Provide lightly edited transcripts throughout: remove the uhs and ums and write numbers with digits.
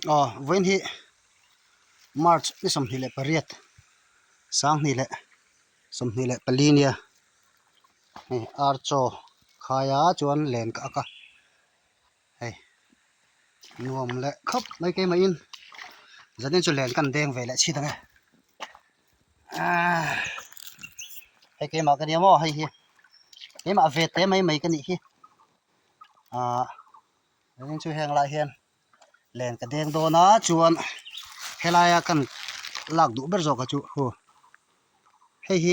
Aw vawiin hi March ni 28 2024 nia hei ar chaw khai a chuan len ka ak a hei nuam leh khawp mai keimah in zanin chu len kan deng ve leh chhit ang e ahh hei keimah ka nia maw hei hi keimah ve te mai mai ka nih hi ahh zanin chu heng lai hian len ka deng dawn a chuan helaia kan lak duh ber zawk a chu hu hei hi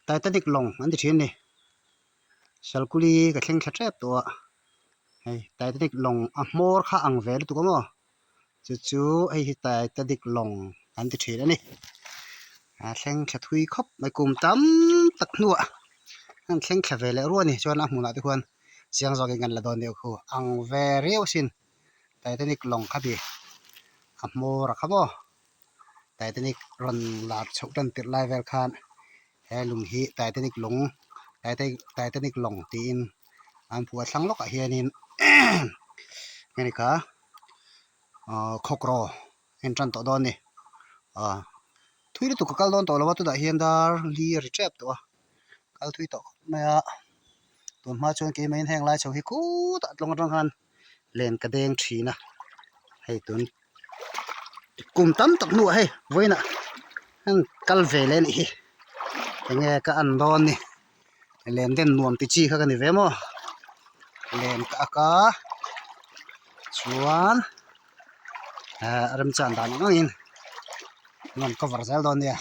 titanic lawng an ti thin a ni salkuli ka thleng thla tep tawh a hei titanic lawng a hmawr kha ang ve lutuk a maw chu chu hei hi titanic lawng an ti thin a ni a thleng thla thui khawp mai kum tam tak hnuah an thleng thla ve leh ruah a ni chuan a hmunah te khuan chiang zawkin kan la dawn deuh khu ang ve riau sin titanic lawng kha ti a hmawr a kha maw titanic rawn lar chhoh tan tirh lai vel khan he lung hi titanic lung titanic lawng tiin an phuah thlang lawkah hianin hemi kha ahh khawkrawh a intan tawh dawn a ni ah thui lutuk ka kal dawn tawh lo a tunah hian dar li a ri tep tawh a kal thui tawh khawp mai a tun hma chuan keimah in heng lai chho hi khutah tlawng atang khan len ka deng thin a hei tun kum tam tak hnuah hei vawiinah an kal ve leh a nih hi enge ka en dawn ni len den nuam ti chi kha ka ni ve maw len ka ak a chuan ah remchan dan ang angin an rawn cover zel dawn nia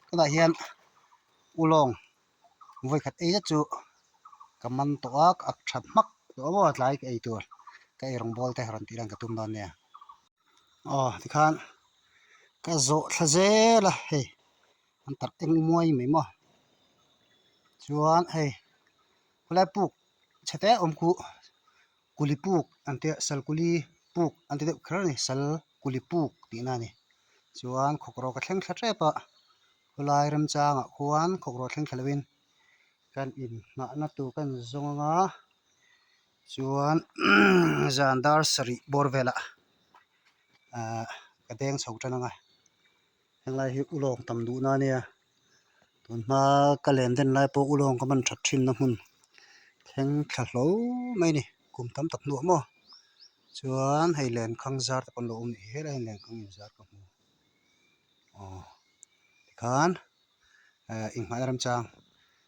tunah hian ulawng vawikhat ei zet chu ka man tawh a ka ak that hmak tawh a maw tlai ka ei tur ka ei rawng bawl te rawn tih lan ka tum dawn nia aw tikhan ka zawh thla zel a hei an tarh eng muai mai maw chuan hei khawlai puk chhe te awm khu kuli puk an tia sal kuli puk an ti deuh kher a ni sal kuli puk tihna a ni chuan khawkrawk a thleng thla tep a khawlai remchangah khuan khawkrawk thleng thla lovin kan inhnahna tur kan zawng anga chuan zan dar sarih bawr velah ahh ka deng chho tan anga henglai hi ulawng tam duhna a nia tunhma ka len den lai pawh ulawng ka man that thin na hmun thleng thla hlo mai a ni kum tam tak hnuah maw chuan hei lenkhang zar te pawh an lo awm leh helai hian lenkhang inzar ka hmu aw tikhan eh inhmaih remchang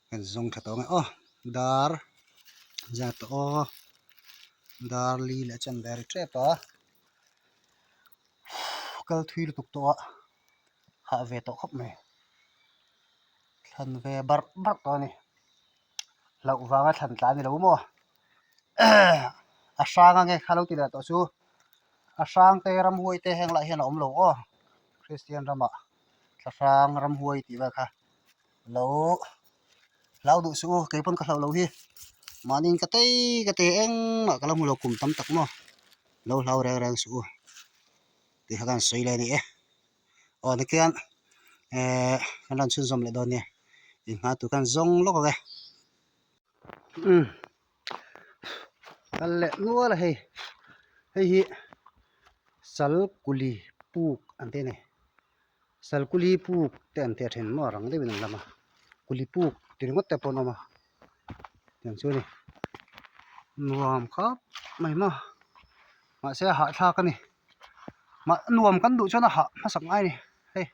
kan zawng tha tawh ang e aw dar zat tawh aw dar li leh chan ve ri tep a kal thui lutuk tawh a hah ve tawh khawp mai thlan ve barh barh tawh a ni hlauh vanga thlan tla a ni lo maw a hrang ange kha lo ti leh tawh chu a hrang te ramhuai te heng lah hian a awm lo aw Kristian ramah thlahrang ramhuai tih vel kha lo hlau duh suh u kei pawn ka hlauh loh hi mahni in ka tei ka tei engmah ka la hmu lo kum tam tak maw lo hlau reng reng suh u tih kha ka han sawi leh a ni e aw tikhian ehh kan rawn chhunzawm leh dawn nia inhma tur khan zawng lawk ang e umm kal leh nual a hei hei hi sal kuli puk an ti a ni sal kuli puk te an ti a then maw rang deuhin an lam a kuli puk ti ringawt te pawh an awm a tiang chu a ni nuam khawp mai maw mahse a hahthlak a ni mah nuam kan duh chuan a hah hmasak ngai a ni hei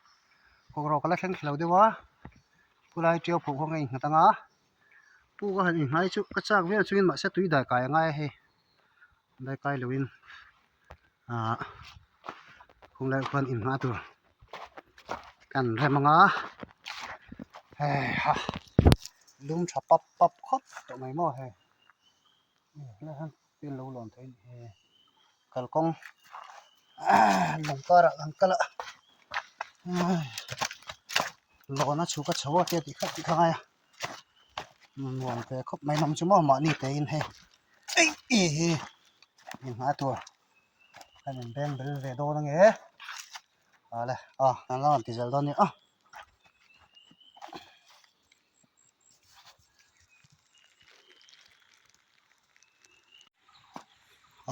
kawkro ka la thleng thla lo deuh a khulai tiau phuh kawng a innghat ang a puk a han inhnai chu ka chak viau chungin mahse tui dai kai a ngai a hei dai kai loin ah khawng lai khuan inhma tur kan rem ang a hei ha lum tha pap pap khawp tawh mai maw hei helai hian thil lo lawn theih a ni he kalkawng lawng karah kan kal a lawn a chhuk a chho a tia tih khat tih kha a ngai a nuam ve khawp mai hnam chu maw mahni tein hei eih hi inhma tur kan inbeng bel ve dawn ange awle aw kan la rawn ti zel dawn a nia aw.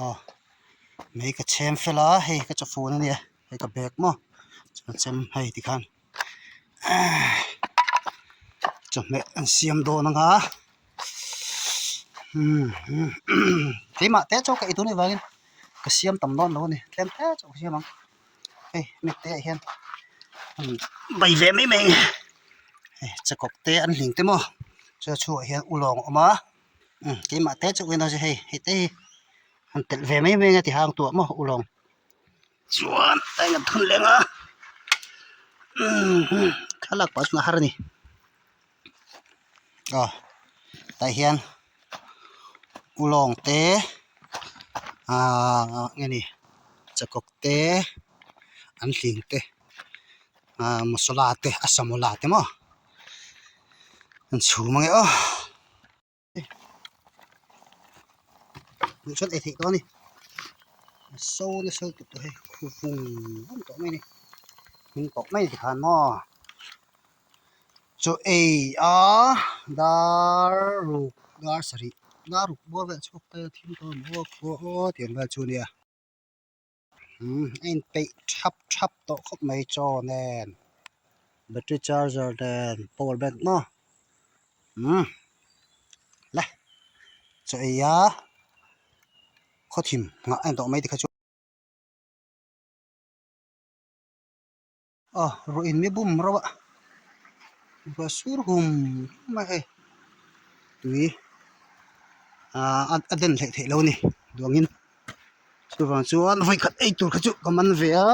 Aw. Mei ka chhem fel a hei ka chawfun a nia hei ka bag maw chuan chem hei tikhan chawhmeh an siam dawn ang a keimah te chu ka ei dawn avangin ka siam tam dawn lo a ni tlem te chu ka siam ang hei mi te ah hian bai ve mai mai a ni hei chakawk te an hling te maw chu a chhuah hian ulawng a awm a keimah te chu hei hei te hi an telh ve mai mai ang a ti hang tuah maw ulawng. Chuan a ingan thun leng a thlalak pah chuan a har a ni aw tah hian ulawng te ahh eng nge ni chakawk te an hling te ahh masala te a samawla te maw an chhum ange aw. Duh chuan ei theih tawh a ni a so nasa lutuk tawh hei khu vung vung tawh mai a ni hming tawh mai tikhan maw chaw ei a dar ruk dar sarih dar ruk bawr vel chhuak te thil tawh a maw khua aw tih ang vel chu a nia. Umm a inpeih thap thap tawh khawp mai chaw nen battery charger nen power bank maw umm le chaw ei a khawthim nghah a ni tawh mai tikha chu aw ruah in mi bum reuh a ruah sur hum hum a hei tui ah a den hleih theih lo a ni duangin chuvang chuan vawikhat ei tur kha chu ka man ve a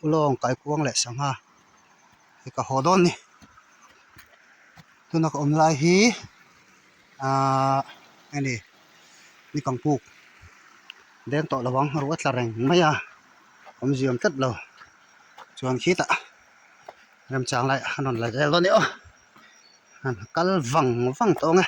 ulawng kaikuang leh sangha hei ka haw dawn a ni tuna ka awm lai hi ahh eng nge ni ni kangpuk deng tawh lo ang ruah a tla reng mai a. Awmziam tlat lo chuan khitah remchang lai an rawn la zel dawn a ni aw an kal vang vang tawh ang e.